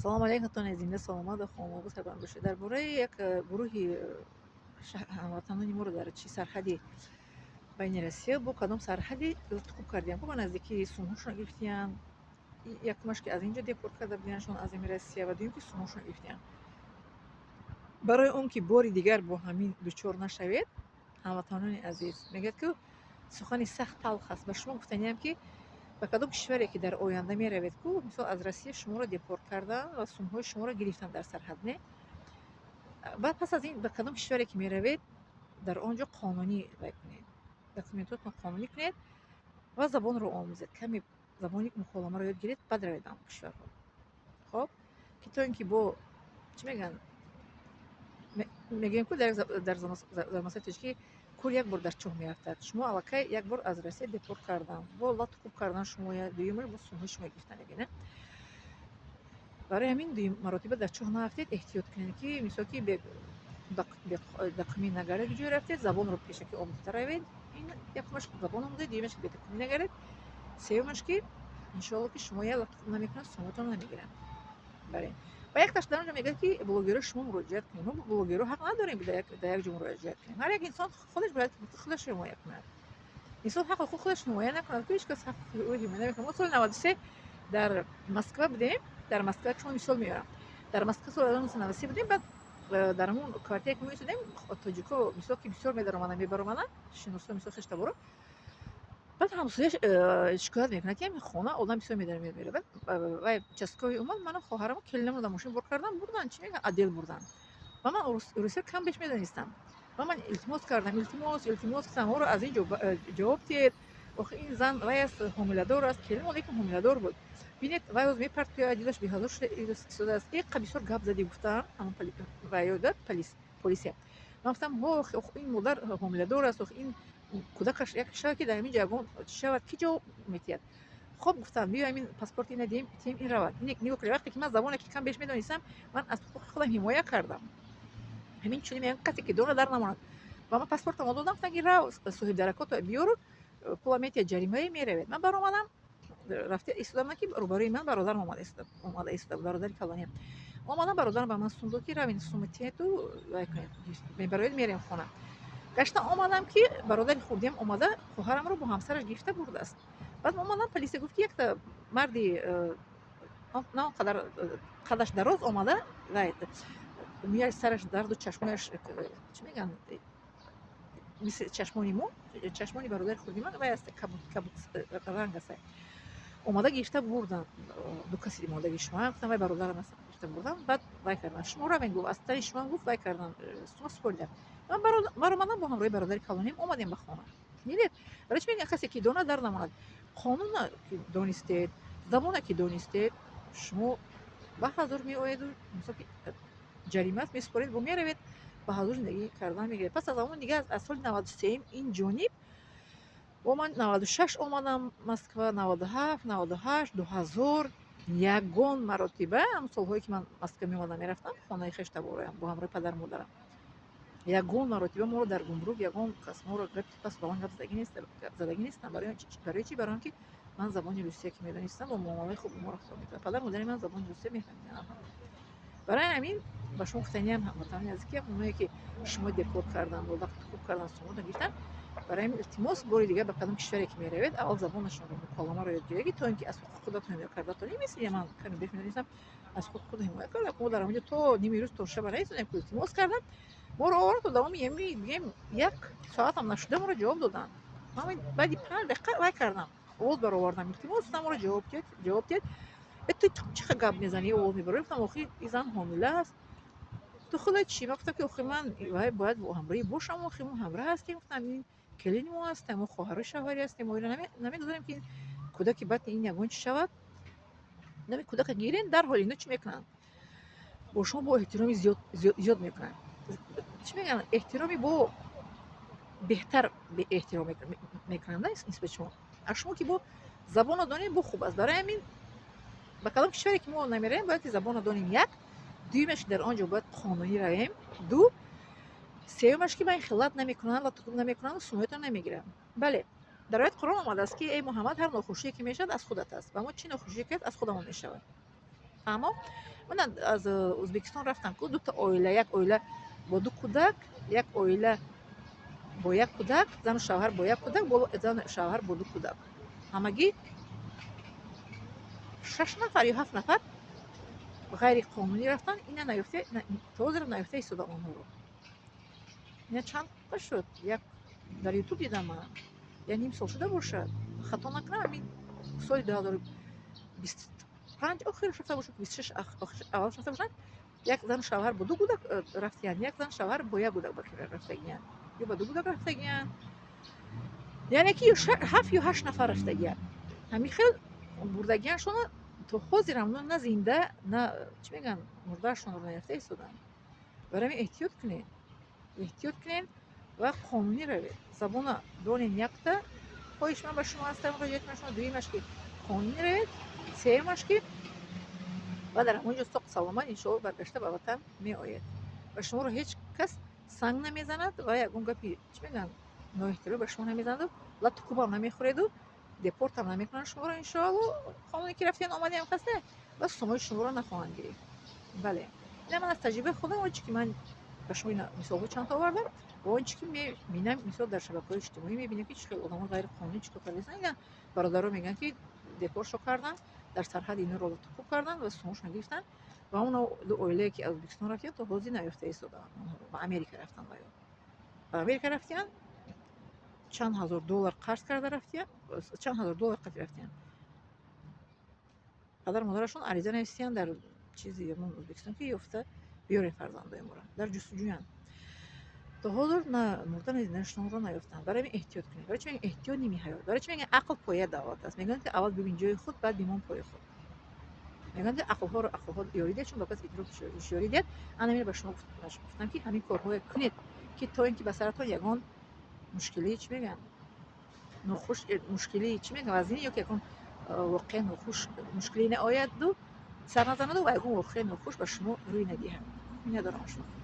Салому алейкум, дӯстони зинда, саломат ва хонавода сарбаланд бошед. Дар бораи як гурӯҳи ҳамватанони моро дар чи сарҳади байни Россия бо кадом сарҳади латукӯб кардиям, ку ба наздикии сумҳошон гирифтиянд. Якумаш, ки аз ин ҷо депорт карда будияншон аз ими Россия, ва дуюм, ки сумҳошон гирифтиянд. Барои он ки бори дигар бо ҳамин дучор нашавед, ҳамватанони азиз, мегӯяд, ки сухани сахт талх аст. Ба шумо гуфтаниям, ки ба кадом кишваре ки дар оянда меравед, ку мисол аз Россия шуморо депорт карданд ва сумҳои шуморо гирифтанд дар сарҳад, не, баъд пас аз ин ба кадом кишваре ки меравед, дар он ҷо қонунӣ вай кунед, документотон қонунӣ кунед ва забонро омӯзед, каме забони муколамаро ёд гиред, баъд равед он кишварҳо. Хоб, ки то ин ки бо чӣ мегӯянд, мегӯем, ку дар замонсаи тоҷикӣ кӯл як бор дар чоҳ меафтад. Шумо аллакай як бор аз Россия депорт кардан, бо латукӯб кардан шумоя, дуюмаш бо сумҳои шумо гирифтан, мебина. Барои ҳамин дуюм маротиба дар чоҳ наафтед, эҳтиёт кунед, ки мисол ки бедокумент нагардед. Ҷое рафтед, забонро пешакӣ омӯхта равед. Ин якумаш, забон омӯзед, дуюмаш, бедокумент нагардед, сеюмаш, ки иншоалло, ки шумоя латукӯб намекунанд, сумҳотонро намегиранд. Бале, ва якташ дар он ҷо мегӯяд, ки блогерро шумо муроҷиат кунед. Мо блогерро ҳақ надорем дар як ҷо муроҷиат кунем. Ҳар як инсон худаш бояд худаш ҳимоя кунад. Инсон ҳаққи худ худаш ҳимоя накунад, ки ҳеҷ кас ҳаққи ӯ ҳимоя намекунад. Мо соли 93 дар Москва будем. Дар Москва шумо мисол меорам. Дар Москва соли 1993 будем. Баъд дар ҳамон квартире ки мо истодем, тоҷико мисол ки бисёр медаромаданд, мебаромаданд, шиносо, мисол хештаборо. Баъд ҳамсояш шикоят мекунад, ки ҳамин хона одам бисёр медаромад. Вай участковый омад, ману хоҳарамо, келинамро дар мошин бор кардан бурданд, чӣ мегӯянд, отдел бурданд. Ва ман русиро кам беш медонистам ва ман илтимос кардам, илтимос, илтимос, гуфтам, моро аз ин ҷо ҷавоб диҳед, охи ин зан вай аст, ҳомиладор аст. Келин лекин ҳомиладор буд. Бинед, вай ҳоз мепартояд, дилаш беҳазор шуда истодааст. Эқа бисёр гап задӣ, гуфтам, ҳамон вай полисия. Ман гуфтам, ҳо, ин модар ҳомиладор аст, ох, ин кӯдакаш як шавад, ки дар ҳамин ҷо ягон чӣ шавад, ки ҷавоб метиҳад? Хоб, гуфтам, биё, ҳамин паспорти ина диҳем, тиҳем, ин равад. Нигоҳ кунед, вақте ки ман забоне ки кам беш медонистам, ман аз ҳуқуқи худам ҳимоя кардам. Ҳамин чунин мегӯям, касе ки дорад, дар намонад. Ва ман паспортамо додам, гуфтам, ки рав, соҳибдаракото биёру, пула метиҳад, ҷаримае, меравед. Ман баромадам, рафта истодам, ки рӯбарӯи ман бародарам омада истода, бародари калониям. Омадам, бародарам ба ман сум дод, ки равин, сума тиҳету вай кунед, мебароед, мерем хона. Гашта омадам, ки бародари хурдиам омада, хоҳарамро бо ҳамсараш гирифта бурдааст. Баъд омадам, полисия гуфт, ки якта марди на он қадар қадаш дароз омада, вай мӯяш сараш дарду чашмояш, чӣ мегӯянд, мисли чашмони мо, чашмони бародари хурди ман вай аст, кабуд кабуд ранг аст, омада гирифта бурданд ду каси модаги шумо. Гуфтам, вай бародарам аст, гирифта бурдам. Баъд вай карданд, шумо равен, гуфт, аз тари шумо, гуфт, вай карданд, сума супориданд. Ман баромадам, бо ҳамроҳи бародари калоним омадем ба хона. Дидед, барои чӣ мегӯянд, касе ки донад, дар намонад? Қонуна ки донистед, забона ки донистед, шумо ба ҳазур меоеду, мисол ки ҷарима аст, месупоред, бо меравед, ба ҳазур зиндагӣ кардан мегиред. Пас аз он дигар аз соли 93-м ин ҷониб бо ман 96 омадам Москва, 97, 98, 2000, ягон маротиба ҳамн солҳое ки ман Москва меомадам, мерафтам хонаи хештабороям бо ҳамроҳи падару модарам, ягон маротиба моро дар гумрук ягон кас моро гапи пас ба он гап задагӣ нестам. Барои чӣ? Барои он ки ман забони русия ки медонистам, бо муомалаи хуб моро рафтор мекардам. Падару модари ман забони русия мефаҳмиданд, алҳамдулилла. Барои ҳамин ба шумо гуфтаниям, ҳамватанони азиз, ки оное ки шумо депорт кардан, бо вақти хуб кардан, суморо гирифтан, барои ҳамин илтимос, бори дигар ба кадом кишваре ки меравед, аввал забонашонро, муколамаро ёд гиред, то ин ки аз ҳуқуқи худатон ҳимоя карда тонед. Мисли ман каме беш медонистам, аз ҳуқуқи худ ҳимоя кардам. Мо дар ҳамонҷо то ними рӯз, то шаба наистодем, ки илтимос кардам, моро овард, то давоми ями бигем як соатам нашуда моро ҷавоб доданд. Ман баъди 5 дақиқа вай кардам, овоз баровардам, илтимос, гуфтам, моро ҷавоб диҳед, ҷавоб диҳед. Э, ту чӣ хел гап мезанӣ, овоз мебарӣ? Гуфтам, охи ин зан ҳомила аст. Ту худат чӣ? Ман гуфтам, ки охи ман вай бояд бо ҳамроҳӣ бошам, охи мо ҳамроҳ ҳастем, гуфтам, ин келини мо аст, мо хоҳарои шавҳарӣ ҳастем, мо инро намегузорем, ки кӯдаки батни ин ягон чӣ шавад. Нами кӯдака гирен, дарҳол ино чӣ мекунанд? Бо шумо бо эҳтироми зиёд зиёд мекунанд. Чӣ мегӯянд? Эҳтироми бо беҳтар эҳтиром мекунанд нисбати шумо. А шумо ки бо забонро донед, бо хуб аст. Барои ҳамин ба кадом кишваре ки мо намеравем, бояд ки забонро донем, як, дуюмаш, дар он ҷо бояд қонунӣ равем, ду, сеюмаш, ки ман хилат намекунанд, латукӯб намекунанд, сумоятро намегиранд. Бале, дар оят Қуръон омадааст, ки эй Муҳаммад, ҳар нохушие ки мешавад, аз худат аст. Ва мо чӣ нохушие кард, аз худамон мешавад. Фаҳмо? Ман аз Ӯзбекистон рафтам ку, дута оила, як оила бо ду кӯдак, як оила бо як кӯдак, зану шавҳар бо як кӯдак, зану шавҳар бо ду кӯдак, ҳамагӣ шаш нафар ё ҳафт нафар ғайриқонунӣ рафтан. Ина наёфта, то ҳозир наёфта истода онҳоро. Ина чанд шуд, як дар Ютуб дидам ман, як ним сол шуда бошад, хато накунам, ҳамин соли 2025 охираш рафта бошад, 26 аввалаш рафта бошад. Як зану шавҳар бо ду кӯдак рафтиянд, як зану шавҳар бо як кӯдак рафтагиянд ё ба ду кӯдак рафтагиянд, яъне ки ҳафт ё ҳашт нафар рафтагиянд. Ҳамин хел бурдагияншона то ҳозирам на зинда, на, чӣ мегӯянд, мурдаашонро наёфта истоданд. Барои ҳамин эҳтиёт кунед, эҳтиёт кунед ва қонунӣ равед. Забона донед, якта хоҳиш ман ба шумо ҳастам, муроҷиати ман шумо. Дуюмаш, ки қонунӣ равед. Сеюмаш, ки ва дар ҳамон ҷо соқ саломат, иншоалло, баргашта ба ватан меояд ва шуморо ҳеҷ кас санг намезанад ва ягон гапи, чӣ мегӯянд, ноэҳтиромӣ ба шумо намезанаду лату кӯбам намехӯреду депортам намекунанд шуморо, иншоалло. Қонуне ки рафтиян омадиам хаста ва сумои шуморо нахоҳанд гирифт. Бале, ина ман аз таҷрибаи худам, он чи ки ман ба шумо ина мисолҳо чандта овардам ва он чи ки мебинам, мисол, дар шабакаҳои иҷтимоӣ мебинем, ки чӣ хел одамо ғайриқонунӣ чӣ кор кардастанд. Ина бародаро мегӯянд, ки депортшо карданд, дар сарҳад инро латукӯб карданд ва сумошона гирифтанд ва он ду оилае, ки аз Ӯзбекистон рафтиянд, то ҳозир наёфта истодаанд онҳоро. Ба Америка рафтанд ва ё ба Америка рафтиянд, чанд ҳазор доллар қарз карда рафтиянд, чанд ҳазор доллар қатӣ рафтиянд. Падару модарашон ариза нависиянд дар чизи Ӯзбекистон, ки ёфта биёрем фарзандои моро, дар ҷустуҷӯянд. То ҳозир на мурда, на зиндаашонро наёфтанд. Барои ҳамин эҳтиёт кунед. Барои чӣ мегӯянд, эҳтиёт ними ҳаёт? Барои чӣ мегӯянд, ақл поя давлат аст? Мегӯянд, ки аввал бибин ҷои худ, баъд бимон пои худ. Мегӯянд, ки ақлҳоро ақлҳо ёрӣ диҳад, чун ба кас идрок ҳушёрӣ диҳад. Ана мена ба шумо гуфтам, ки ҳамин корҳое кунед, ки то ин ки ба саратон ягон мушкилии, чӣ мегӯянд, нохуш, мушкилии, чӣ мегӯянд, вазнин ё ки ягон воқеа нохуш, мушкилӣ наояду сар назанаду ва ягон воқеаи нохуш ба шумо рӯй надиҳад. Миннатдорам шумо.